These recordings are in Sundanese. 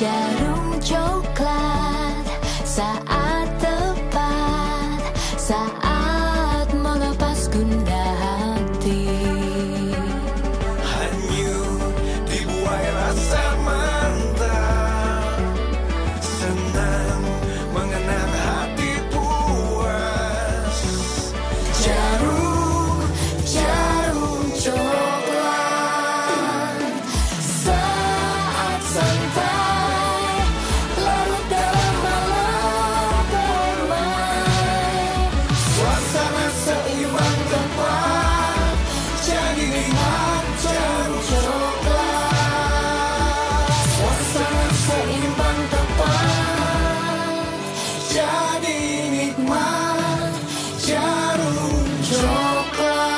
Djarum Coklat, saat tepat, saat melepas gundah hati. Hanyut dibuai rasa mantap, senang mengenang hati puas. Djarum, Djarum Coklat, saat santai larut dalam malam permai. Suasana seimbang tepat, jadi nikmat Djarum Coklat. Suasana seimbang tepat, jadi nikmat Djarum Coklat.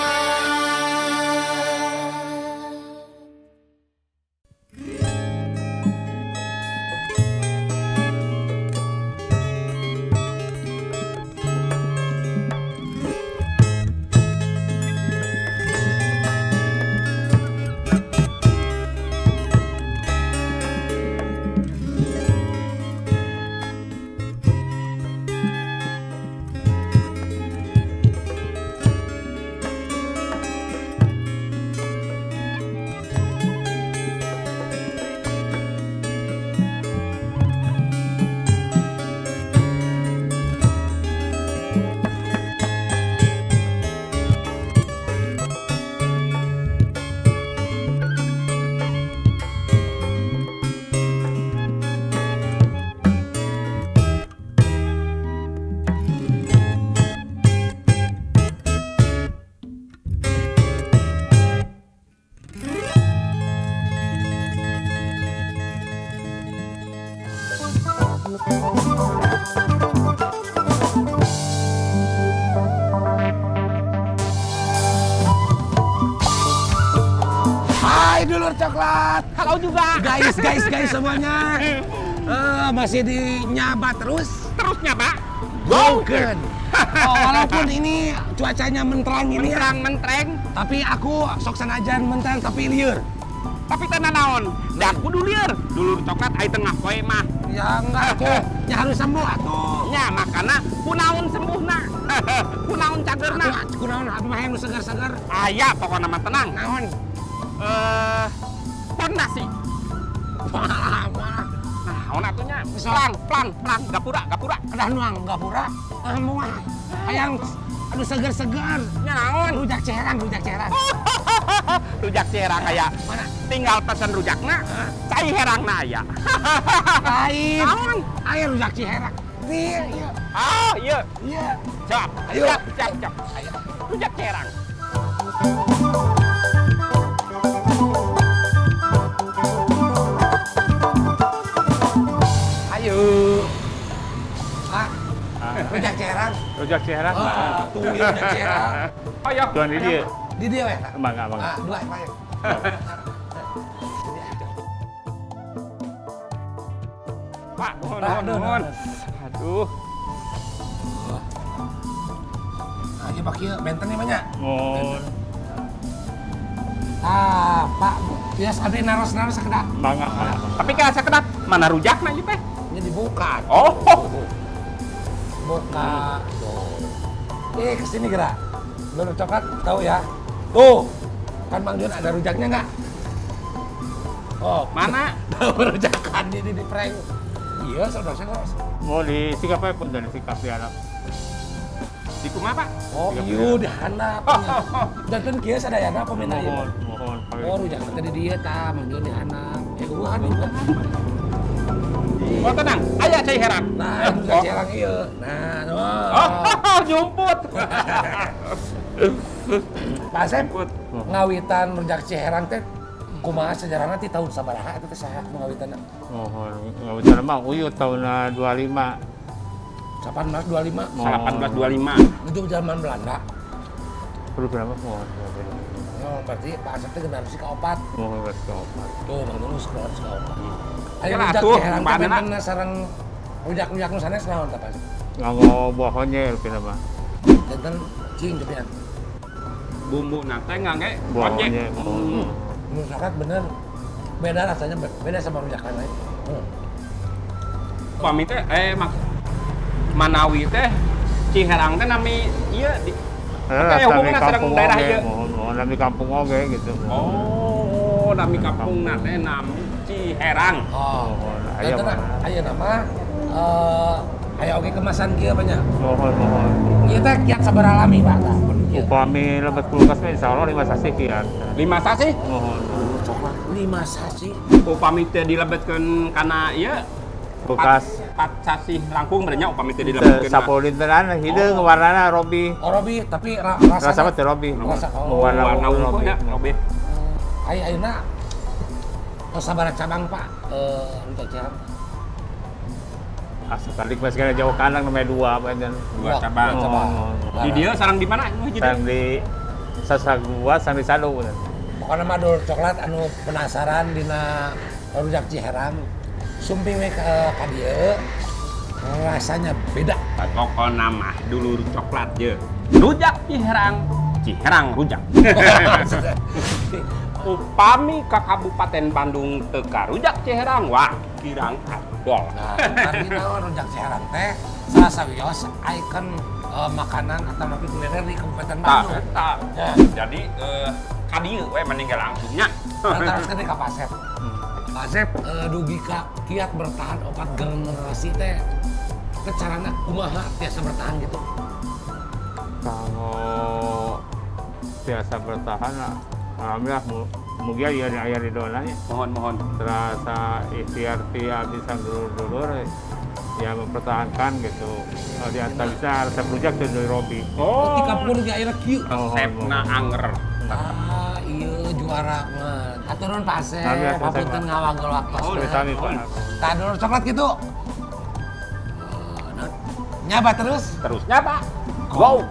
Hai dulur coklat. Halo juga. Guys, guys, guys semuanya. Masih di nyaba terus. Terus nyaba. Goken. Oh, walaupun ini cuacanya menterang ini ya. Menterang, mentereng. Tapi aku sok sanajan menterang tapi lieur. Tapi teu nanaon. Da kudu lieur. Dulur coklat ai tengah poe mah. Ya enggak tuh. Ya harus sembuh atuh. Nya makana kunaon sembuhna. Kunaon cagerna. Kunaon abdi mah hayang nu segar-segar. Aya pokona mah tenang. Naon? Pondasi. Wah, wah. Naon atuh nya? Plang, plang, plang, gapura, gapura. Kedah nuang gapura. Ah, moal. Hayang aduh segar-segar. Nya naon? Rujak Ciherang, rujak Ciherang. Rujak Ciherang aya. Mana? Tinggal pesen rujakna, cai herangna aya. Lain. Naon? Aya rujak Ciherang. Iya, iya. Ah, iya. Iya. Siap. Ayo. Siap, siap, siap. Ayo. Rujak Ciherang. Ayo. Pak, rujak Ciherang. Rujak Ciherang. Oh, tuh ya, rujak Ciherang. Ayo. Tuan di dia. Di dia ya, Pak? Mangga, mangga. Ah, dua, Pak. Pak, nuhun, nuhun, nuhun. Aduh. Nah, ieu bak ieu benten ieu mah nya. Nuhun. Ah, Pak, bias abdi naros-naros sakedap. Mangga, mangga. Tapi kalau sakedap, mana rujakna ieu teh? Ini dibuka. Oh. Buka. Tuh. Kesini gerak. Dulur coklat tahu ya. Tuh. Kan Bang Jun ada rujaknya nggak? Oh, mana? Tahu rujakan ini di prank. Iya, saudara-saudara. Mau disikap apa pun dari sikap di anak. Di kumaha, Pak? Oh, iya di handap. Janten kieu sadayana peminta ieu. Mohon, mohon. Oh, rujak teh di dieu tah, Mang Jun di handap. Eueuhan juga. Oh, tenang. Aya cai herang. Nah, rujak Ciherang ieu. Nah, oh, nyumput. Pak Asep, ngawitan rujak Ciherang teh kumaha sejarahna ti tahun sabaraha eta teh saha nu ngawitanna? Oh, ngawitan mah uyut tahun 25. 1825? 1825. Itu zaman Belanda. Perlu berapa? Oh, oh, berarti Pak Asep teh generasi keopat. Oh, generasi keopat. Tuh, Mang Nunus generasi keopat. Ayo rujak Ciherang teh benten sareng rujak-rujak nu sanes naon tah Pak Asep? Nganggo buah honye rupina mah. Janten cing kepian. Bumbu nate ngangge buah honye. Honye. Rujak bener. Beda rasanya, beda sama rujak lain. Upami teh manawi teh Ciherang teh nami ieu di nami kampung daerah oge, ieu. Mohon nami kampung oge gitu. Oh, nami kampungna teh nami Ciherang. Oh. Aya aya nama aya oge kemasan kieu banyak. Mohon mohon. Ieu teh kiat sabaraha lami, Pak? Upami lebet kulkas mah insyaallah 5 sasih kiat. 5 sasih? Mohon. Coklat 5 sasih. Upami teh dilebetkeun kana ieu kulkas 4 sasih langkung berenya upami teh dilebetkeun. 10 dintenan hideung warnana robi. Oh, robi, tapi rasa mah teu robi. Rasa warna robi. Robi. Aya ayeuna sabaraha cabang, Pak? Rujak Ciherang. Asa tadi mas kana jauh kandang namanya 2 banten. 2 cabang. Di dieu sareng di mana? Sareng di Sasagua, sareng di Sadu. Pokokna mah dulur coklat anu penasaran dina rujak Ciherang, sumping we ka dieu, rasanya beda. Pokokna mah dulur coklat ye. Rujak Ciherang, Ciherang rujak. Upami ka Kabupaten Bandung teu ka rujak Ciherang, wah kirang adol. Nah, margi naon rujak Ciherang teh salah sawios ikon makanan atau napi kuliner di Kabupaten Bandung. Tah, jadi ka dieu we mending langsungnya. Terus ke Pak Asep. Pak Asep dugi ka kiat bertahan 4 generasi teh carana kumaha tiasa bertahan gitu? Kalau tiasa bertahan alhamdulillah mugia ieu aya ridona nya. Mohon mohon. Terasa ikhtiar ti abdi dulur-dulur ya mempertahankan gitu. Di antara bisa resep rujak teh dari Robi. Oh, di kampung ge aya kieu. Resepna anger. Ah, iya juara mah. Atur nuhun Pak Asep, hapunten ngawagel waktosna. Sami Pak. Tah dulur coklat gitu. Nyaba terus? Terus nyaba. Go.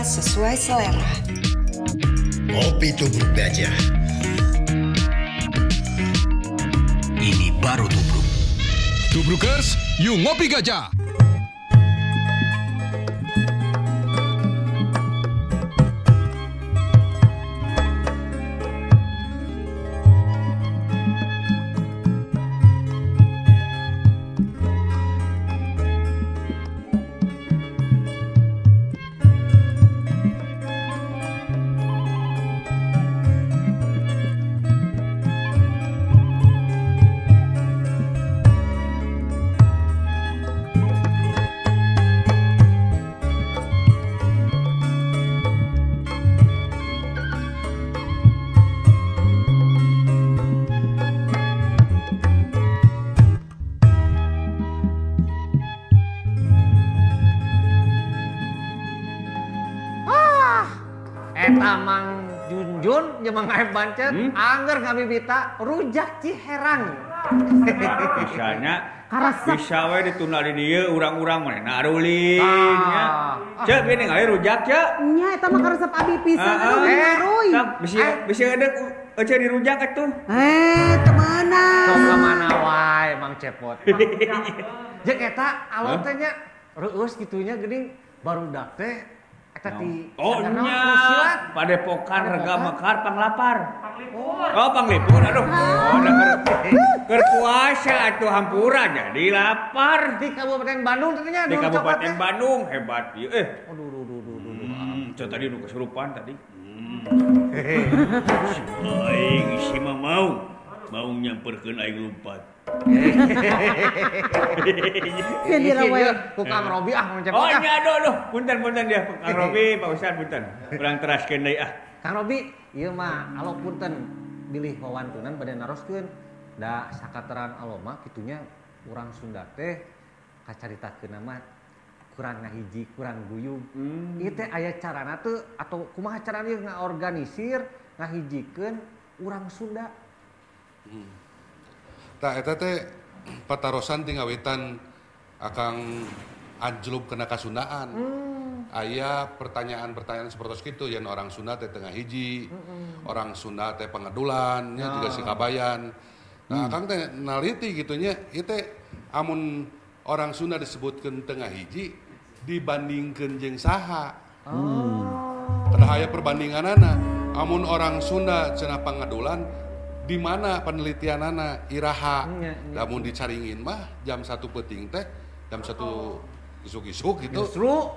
Anda sesuai selera. Kopi tubruk gajah. Ini baru tubruk. Tubrukers, yuk ngopi gajah. Eta Mang Junjun jeung Mang Aep Bancet, angger ngabibita rujak Ciherang. Misalnya bisa we ditunda di dieu urang-urang manehna arulin nya. Ceuk ieu ningali rujak ceuk. Nya eta mah karesep abi pisan atuh ngaruy. Bisi eudek euceu dirujak atuh. Teu meunang. Sok ka mana wae Mang Cepot. Jeung eta alon teh nya reueus kitu nya geuning barudak teh eta ti oh nya padepokan rega mekar panglapar. Oh panglipur aduh. Oh keur puasa atuh hampura jadi lapar. Di Kabupaten Bandung tentunya. Di Kabupaten Bandung hebat ieu. Aduh duh duh duh. Ceu tadi nu kesurupan tadi. Si aing si mau nyamperkeun aing lompat. Ku Kang Robi ah Mang Cepot. Oh nya aduh aduh punten-punten dia Kang Robi Pak Ustad punten. Urang teraskeun deui ah. Kang Robi ieu mah alo punten bilih wawantunan bade naroskeun da sakaterang alo mah kitunya urang Sunda teh kacaritakeun mah kurang ngahiji, kurang guyub. Ieu teh aya carana teu atau kumaha carana ieu ngaorganisir ngahijikeun urang Sunda. Tah eta teh patarosan ti ngawitan akang anjlub kena kasundaan. Aya pertanyaan-pertanyaan seperti itu yen orang Sunda teh tengah hiji, orang Sunda teh pangedulan nya juga si kabayan. Nah, akang teh naliti gitu nya ieu teh amun orang Sunda disebutkeun tengah hiji dibandingkeun jeung saha. Kedah aya perbandinganana. Amun orang Sunda cenah pangedulan di mana penelitianana iraha. Lamun dicaringin mah jam 1 peuting teh jam 1 isuk-isuk gitu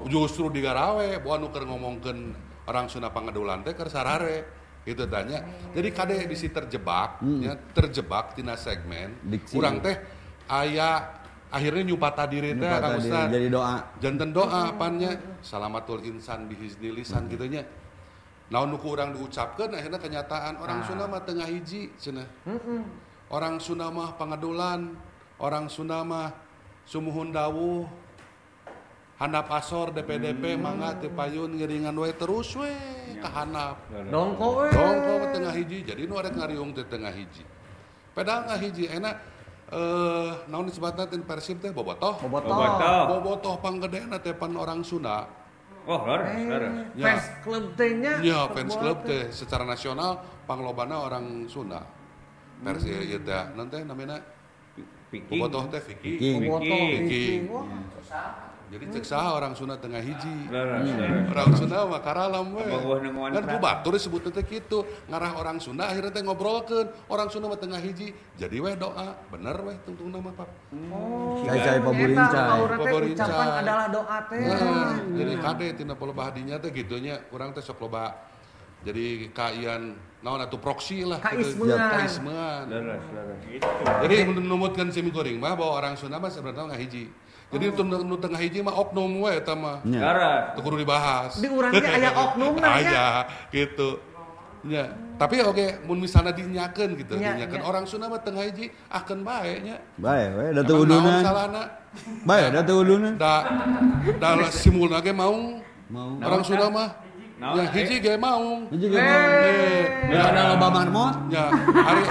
justru digarawe boa nu keur ngomongkeun orang Sunda pangedulan teh keur sarare gitu tanya. Jadi kade bisi terjebak nya terjebak tina segmen urang teh aya akhirnya nyupata diri teh Kang Ustad jadi doa janten doa apannya salamatul insan bihizni lisan gitu nya. Naon nu ku urang diucapkeun akhirnya kenyataan orang Sunda mah tengah hiji cenah. Orang Sunda mah pangedulan, orang Sunda mah sumuhun dawuh. Handap asor DPDP mangga teu payun ngiringan we terus we ka handap. Dongko we. Dongko we tengah hiji jadi nu arek ngariung teh tengah hiji. Padahal ngahiji enak naon disebutna teh Persib teh bobotoh. Bobotoh panggedena teh pan orang Sunda. Oh, leres. Ya. Fans club teh-nya. Ya, fans club teh secara nasional panglobana orang Sunda. Versi ieu teh naon teh namina Viking. Bobotoh teh Viking. Bobotoh Viking. Jadi cek saha orang Sunda tengah hiji. Orang Sunda mah karalam we. Kan ku batur disebutna teh kitu, ngarah orang Sunda akhirnya teh ngobrolkeun, orang Sunda mah tengah hiji. Jadi we doa, bener we tungtungna mah Pap. Cai-cai paburincai. Ucapan adalah doa teh. Jadi kade tina palebah dinya teh kitu nya, urang teh sok loba jadi kaian naon atuh proksi lah kaismean. Gitu. Jadi numutkeun sim kuring mah bahwa orang Sunda mah sebenarnya ngahiji. Jadi nu tengah hiji mah oknum we eta mah. Teu kudu dibahas. Di urang ge aya oknumna nya. Aya gitu. Nya. Tapi oke mun misalna dinyakeun gitu, dinyakeun orang Sunda mah tengah hiji akeun bae nya. Bae we da teu uduna. Salahna. Bae da teu uduna. Da simulna ge maung. Orang Sunda mah ya hiji ge maung. Hiji ge maung. Ya ada loba marmot. Ya, ari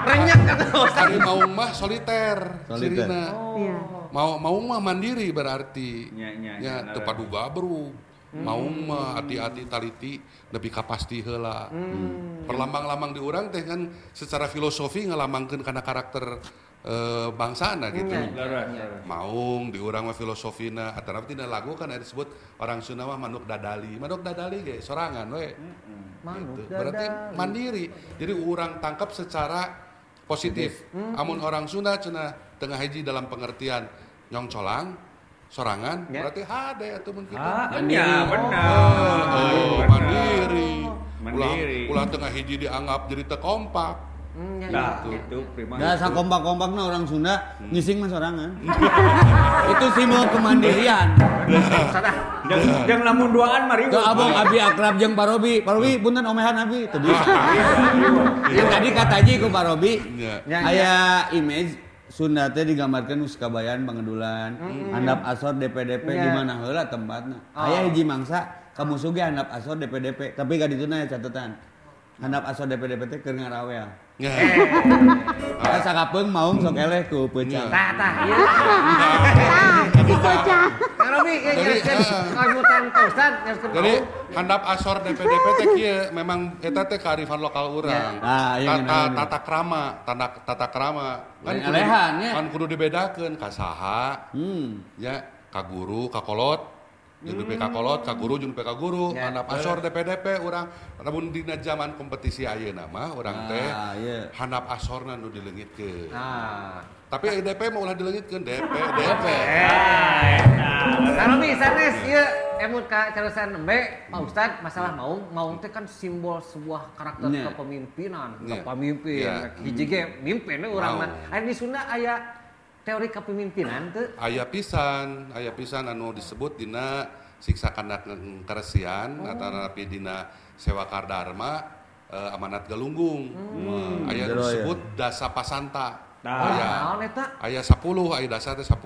renyak atuh. Ari maung mah soliter. Cirina. Iya. Maung mah mandiri berarti. Ya, teu paduga bro. Maung mah hati-hati taliti nepi ka pasti heula. Perlambang-lambang di urang teh kan secara filosofi ngalambangkeun kana karakter bangsana gitu. Maung di urang mah filosofina atanapi tina lagu kan ada disebut orang Sunda mah manuk dadali. Manuk dadali ge sorangan we. Gitu. Berarti mandiri. Jadi urang tangkap secara positif. Amun orang Sunda cenah tengah hiji dalam pengertian nyongcolang sorangan berarti hade atuh mun kitu. Iya benar. Oh, mandiri. Ulah tengah hiji dianggap jadi teu kompak. Nah, itu prima. Nah, sakompak-kompakna orang Sunda ngising mah sorangan. Itu simbol kemandirian. Jeung lamun duaan mah riweuh. Teu abong abi akrab jeung Pak Robi. Pak Robi punten omehan abi teu bisa. Yang tadi kata ji ku Pak Robi, aya image Sunda teh digambarkeun nu Sekabayan Pangedulan, handap asor DPDP di mana heula tempatna. Aya hiji mangsa kamusuh ge handap asor DPDP, tapi ka dituna aya catatan. Handap asor DPDP teh keur ngarawel. Nah, sakapeung maung sok eleh ku peucang. Tah tah ieu. Tah, si peucang. Kang Robi ieu jelaskeun kamutan Pak Ustad jelaskeun. Jadi handap asor DPDP teh kieu memang eta teh kearifan lokal urang. Tata krama, tata krama. Kan kudu kan kudu dibedakeun ka saha. Ya, ka guru, ka kolot. Jeung dupi ka kolot, ka guru jeung dupi ka guru, handap asor DPDP urang. Lamun dina zaman kompetisi ayeuna mah urang teh handap asorna nu dileungitkeun. Tapi DP mah ulah dileungitkeun, DP, DP. Kang Robi sanes ieu emut ka carusan nembe Pak Ustad masalah maung, maung teh kan simbol sebuah karakter kepemimpinan, kepemimpin. Hiji ge mimpin we urang mah. Aya di Sunda aya teori kepemimpinan teu? Aya pisan anu disebut dina siksa kana keresian atanapi dina Sewakar Dharma amanat Galunggung. Aya disebut dasa pasanta. Aya 10, aya dasa teh 10.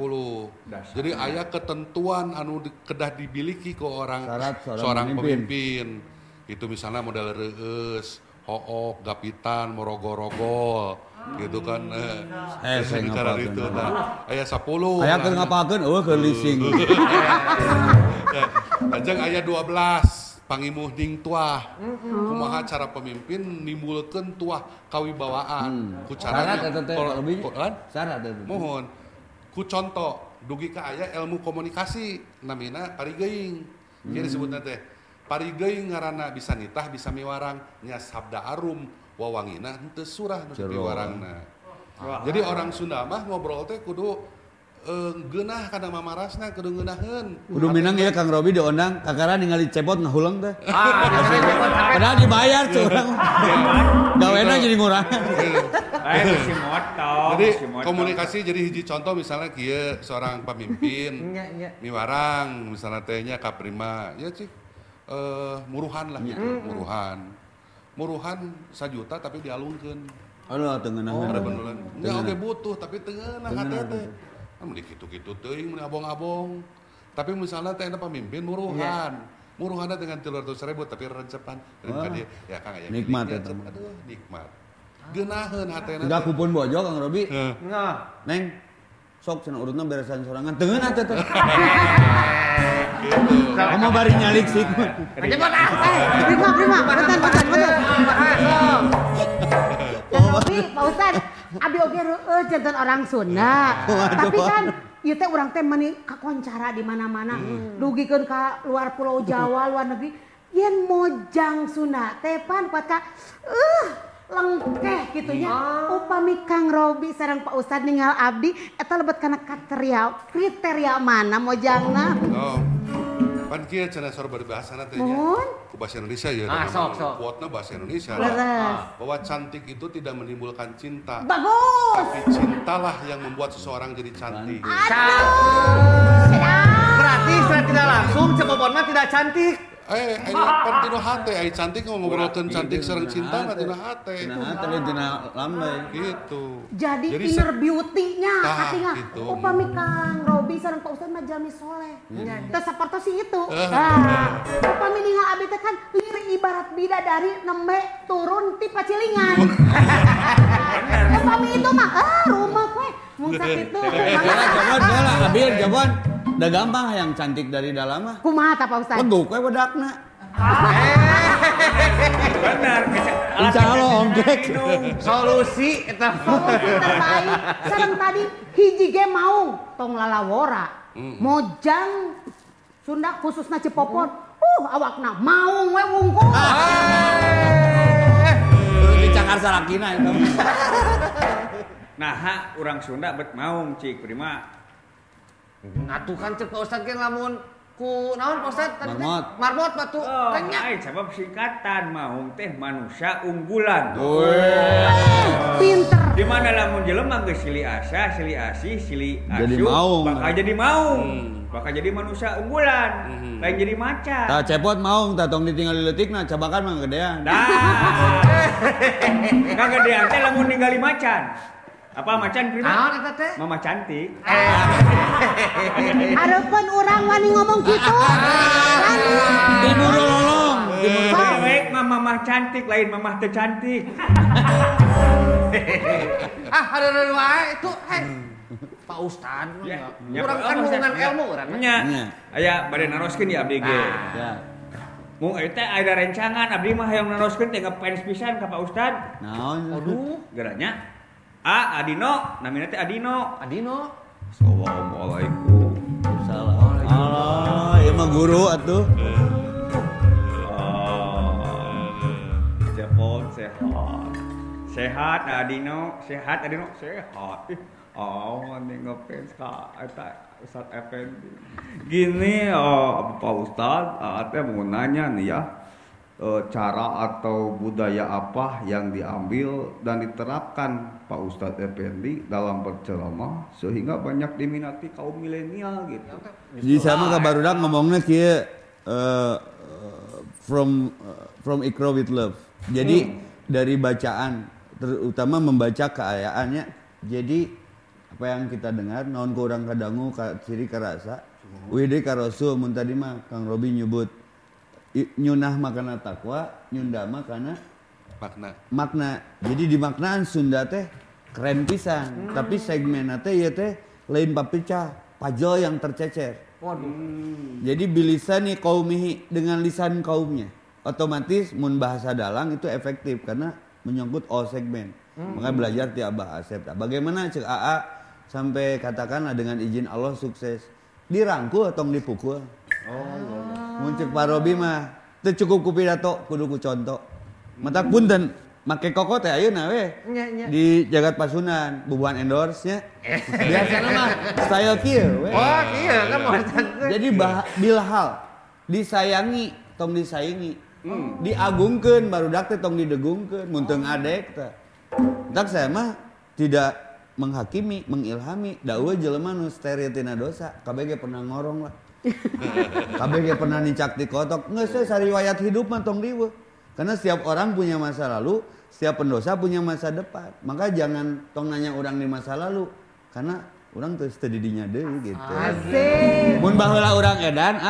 Jadi aya ketentuan anu kedah dibiliki ku orang seorang pemimpin. Itu misalnya model reueus, hook, gapitan, morogorogol. Gitu kan saya ngapalkeun itu tah aya 10 aya keur ngapalkeun eueuh keur leasing. Lajeng aya 12 pangimuh ning tuah. Kumaha cara pemimpin nimbulkeun tuah kawibawaan ku carana syarat eta mohon ku contoh dugi ka aya ilmu komunikasi namina parigeuing. Kieu disebutna teh parigeuing ngaranna bisa nitah bisa miwarang nya sabda arum wawangina henteu surah nu diwarangna. Jadi orang Sunda mah ngobrol teh kudu geunah kana mamarasna kudu ngeunaheun. Kudu minang ya Kang Robi diondang kakara ningali cepot ngahuleng teh. Padahal dibayar curang. Gawena jadi ngurangan. Jadi komunikasi jadi hiji contoh misalnya kieu seorang pemimpin miwarang misalnya teh nya ka Prima ya cik muruhan lah gitu, muruhan. Muruhan 1 juta tapi dialungkeun. Aduh, teu ngeunaheun. Ada beneran. Nya oge butuh tapi teu ngeunah hate teh. Mun kitu-kitu teuing mun abong-abong. Tapi misalnya teh pemimpin muruhan. Muruhanna dengan 300.000 tapi rencepan. Ka dieu ya Kang aya. Nikmat eta. Aduh, nikmat. Geunaheun hatena. Udah kupun bojo Kang Robi. Heeh. Neng, sok cenah urutna beresan sorangan. Teu ngeunah teh. Gitu. Kamu bari nyalik sih. Prima, bentar. Kang Robi, Pak Ustad, abi oge reueut janten orang Sunda. Tapi kan ieu teh urang teh meuni kakoncara di mana-mana. Dugikeun ka luar Pulau Jawa, luar negeri. Yen mojang Sunda teh pan kuat ka lengkeh gitu nya. Upami Kang Robi sareng Pak Ustad ninggal abdi eta lebet kana kriteria mana mojangna? Oh. Pan kieu cenah sor berbahasana teh nya. Ku bahasa Indonesia ya. Sok. Kuotna bahasa Indonesia. Bahwa cantik itu tidak menimbulkan cinta. Bagus. Tapi cintalah yang membuat seseorang jadi cantik. Aduh. Berarti secara tidak langsung Cepopon mah tidak cantik. Pan tina hate, cantik ngobrolkeun cantik sareng cinta mah tina hate. Tina hate tina lambai gitu. Jadi inner beauty-nya katingal. Upami Kang Robi sareng Pak Ustad mah jalmi soleh. Teu sapertos itu. Tah, upami ningal abdi teh kan lir ibarat bidadari nembe turun ti pacilingan. Upami itu mah rumah we mung sakitu. Coba, abil jawab. Da gampang yang cantik dari dalam mah. Kumaha tah Pak Ustad? Leguk we wedakna. Benar. Insya Allah ongkek. Solusi eta solusi terbaik. Sareng tadi hiji ge maung tong lalawora. Mojang Sunda khususna Cepopon. Awakna maung we wungkul. Dicakar salakina eta. Nah, urang Sunda bet maung cik prima. Ngatuh kan cek Pak Ustad ge lamun ku naon Pak Ustad tadi teh? Marmot. Marmot batu renyak. Ai sabab singkatan maung teh manusia unggulan. Pinter. Di mana lamun jelema geus silih asah, silih asih, silih Jadi asuh, maung. bakal jadi maung. Bakal jadi manusia unggulan. Lain jadi macan. Tah cepot maung tah tong ditinggal leutikna cabakan mah gedean. Dah. Kagedean teh lamun ningali macan. Apa macan prima? Naon eta teh? Mama cantik. Hareupeun urang wani ngomong kitu. Wani. Timur lolong. Baik, mama cantik lain mamah teu cantik. Ah, hareureun wae itu heh. Pak Ustad, urang kan hubungan ilmu urang. Nya. Aya bade naroskeun ya abdi ge. Mung eta ada rencangan abdi mah hayang naroskeun teh ngefans pisan ka Pak Ustad. Naon? Aduh, geranya A Adino, namina teh Adino. Adino. Assalamualaikum. Salam. Allah, ieu mah guru atuh. Cepot sehat. Sehat Adino, sehat Adino, sehat. Oh, mending ngefans ka eta Ustad Effendi. Gini, Pak Ustad, teh mau nanya nih ya. Cara atau budaya apa yang diambil dan diterapkan Pak Ustadz Effendi dalam berceramah sehingga banyak diminati kaum milenial gitu. Jadi sama ka barudak ngomongna kieu from Iqra with love. Jadi dari bacaan terutama membaca keayaannya. Jadi apa yang kita dengar naon ku urang kadangu ka ciri karasa. Uih deui ka Rasul mun tadi mah Kang Robi nyebut nyunah makana takwa, nyunda makana makna. Makna. Jadi di maknaan Sunda teh keren pisan, tapi segmenna teh ieu teh lain papicah, pajol yang tercecer. Waduh. Jadi bilisani qaumihi dengan lisan kaumnya. Otomatis mun bahasa dalang itu efektif karena menyangkut all segmen. Maka belajar ti Abah Asep. Bagaimana cek AA sampai katakanlah dengan izin Allah sukses. Dirangkul atau dipukul. Oh, mun cek Pak Robi mah teu cukup ku pidato, kudu ku conto. Mata punten make koko teh ayeuna we. Di jagat Pasundan, bubuhan endorse nya. Biasana mah style kieu we. Oh, kieu kan moal. Jadi bilhal disayangi tong disaingi. Diagungkeun barudak teh tong didegungkeun, mun teu ngadek teh. Entak saya mah tidak menghakimi, mengilhami, da eueuh jelema nu steril tina dosa, kabeh ge pernah ngorong lah. Kabeh ge pernah nincak di kotok. Geus we sariwayat hidup mah tong riweuh. Karena setiap orang punya masa lalu, setiap pendosa punya masa depan. Maka jangan tong nanya orang di masa lalu karena orang teu teu di dinya deui gitu. Asik. Mun baheula urang edan,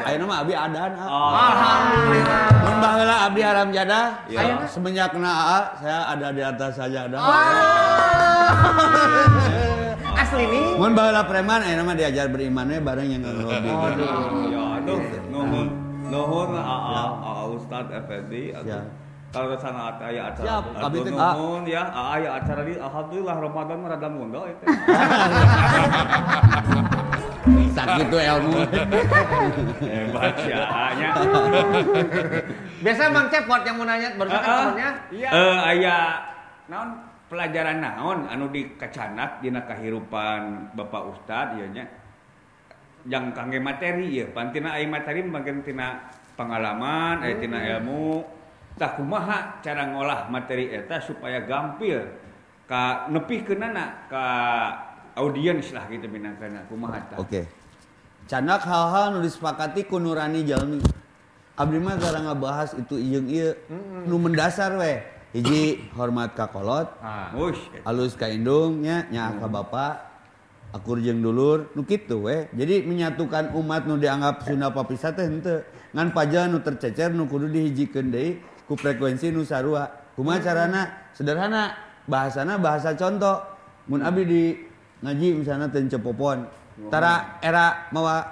ayeuna mah abi adan, Alhamdulillah. Mun baheula abdi haram jadah, semenjak kena AA saya ada di atas saja ada. Asli nih. Mun baheula preman ayeuna mah diajar berimannya bareng yang Kang Robi. Aduh, ya aduh, nuhun. Nuhun AA Ustad Effendi. Kalau sana aya acara. Siap, abdi teh nuhun ya, aya acara di alhamdulillah Ramadan mah rada mundol itu. Sakit tuh ilmu. Hebat ya nya. Biasa Mang Cepot yang mau nanya barusan kan temennya. Iya. Aya naon pelajaran naon anu dikacanak dina kahirupan Bapak Ustad ieu nya. Yang kangge materi ieu, pantina aya materi bagian tina pengalaman, aya tina ilmu. Tah kumaha cara ngolah materi eta supaya gampil ka nepikeunana ka audiens lah gitu minangkana kumaha tah. Oke. Canak hal-hal nu disepakati ku nurani jalmi. Abdi mah tara ngabahas itu jeung ieu nu mendasar we. Hiji hormat ka kolot, alus ka indung nya, nyaah ka bapa, akur jeung dulur, nu kitu we. Jadi menyatukan umat nu dianggap Sunda papisah teh henteu. Ngan pajal nu tercecer nu kudu dihijikeun deui ku frekuensi nu sarua. Kumaha carana? Sederhana, bahasana bahasa contoh. Mun abdi di ngaji misalnya teh Cepopon. Tara era mawa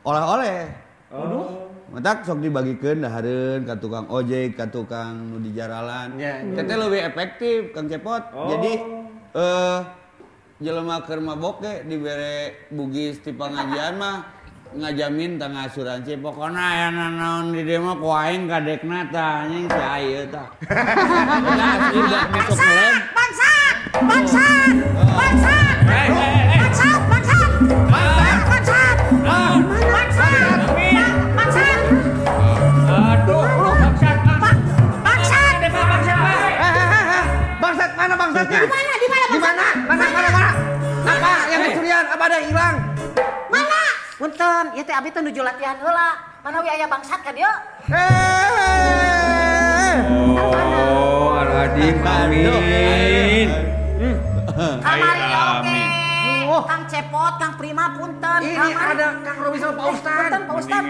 oleh-oleh. Oh. Matak sok dibagikeun dahareun ka tukang ojek, ka tukang nu di jaralan. Teteh leuwih efektif Kang Cepot. Oh. Jadi jelema keur mabok ge dibere bugis ti pangajian mah ngajamin tang asuransi pokona aya nanaon di dieu mah ku aing kadekna tah anjing si ieu tah. Nah, asli da masuk ngelem. Bangsat! Bangsat! Bangsat! Bangsat! Bangsat! Bangsat! Bangsat! Bangsat! Aduh, bangsat. Bangsat! Bangsat mana bangsatnya? Di mana? Di mana? Di mana? Mana mana mana? Apa yang kecurian? Apa ada yang hilang? Mana? Punten, ieu teh abi teh nuju latihan heula. Mana we aya bangsat ka dieu? Oh, Aladin, amin. Kamari oge. Kang Cepot, Kang Prima punten. Ini ada Kang Robi sama Pak Ustad. Punten Pak Ustad.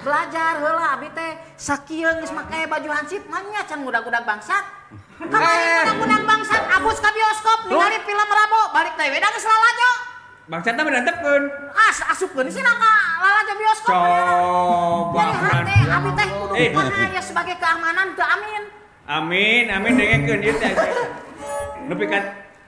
Belajar heula abi teh sakieu geus make baju hansip manya can ngudag-udag bangsat. Kamari ngudag-udag bangsat abus ka bioskop ningali film Rabo balik teh we da geus lalajo. Bangsatna berantepkeun. As asupkeun sih ka lalajo bioskop. Coba. Jadi hate abi teh kudu kumaha ya sebagai keamanan teu amin. Amin, amin dengekeun ieu teh. Nepi ka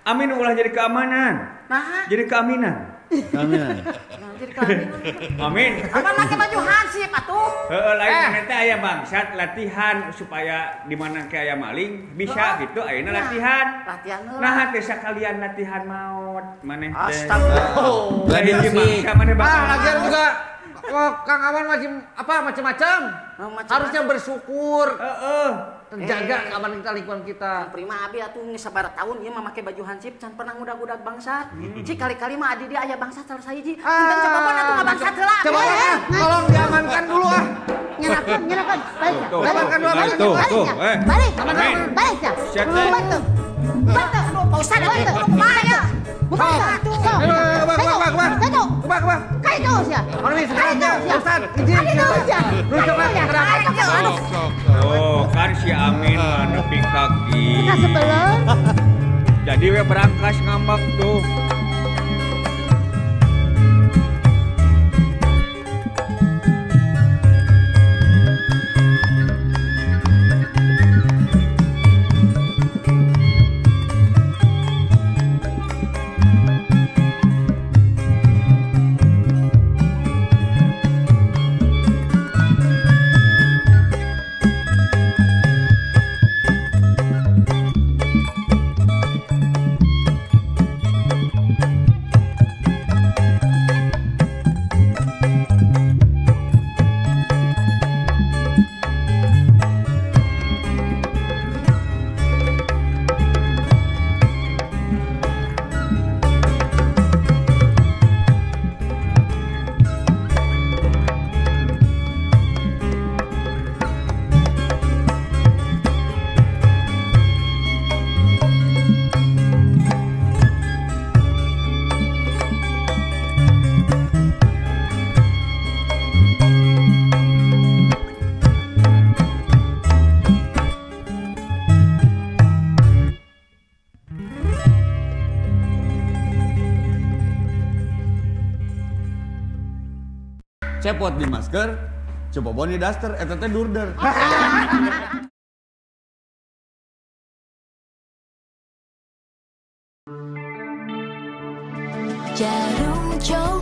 amin ulah jadi keamanan. Nah, jadi keaminan. Keaminan. Nah, jadi keaminan. Amin. Aman make baju hansip atuh. Heeh, lain teh aya bangsat latihan supaya di mana ke aya maling bisa gitu ayeuna latihan. Latihan heula. Nah, teh sakalian latihan maot maneh teh. Astagfirullah. Latihan maneh bakal. Ah, lagian juga Kang Awan masih apa macam-macam. Harusnya bersyukur. Heeh. Terjaga keamanan kita, lingkungan kita. Prima abi atuh geus sabaraha tahun ieu mah make baju hansip can pernah ngudag-udag bangsat. Cik kali-kali mah adi dia aya bangsat salah sahiji. Punten coba atuh ngabangsat heula. Coba tolong diamankan dulu ah. Nyerakeun, nyerakeun. Balik. Amankan dulu, amankan dulu. Balik. Balik. Balik. Bantu. Aduh, Pak Ustad atuh kudu kumaha ya? Bang, tuh. Kebak, kebak. Oh, kan si Amin nepi kaki. Jadi we berangkas ngambek tuh. Cepot di masker, cepopon di daster, eta teh durder. Jarum coklat.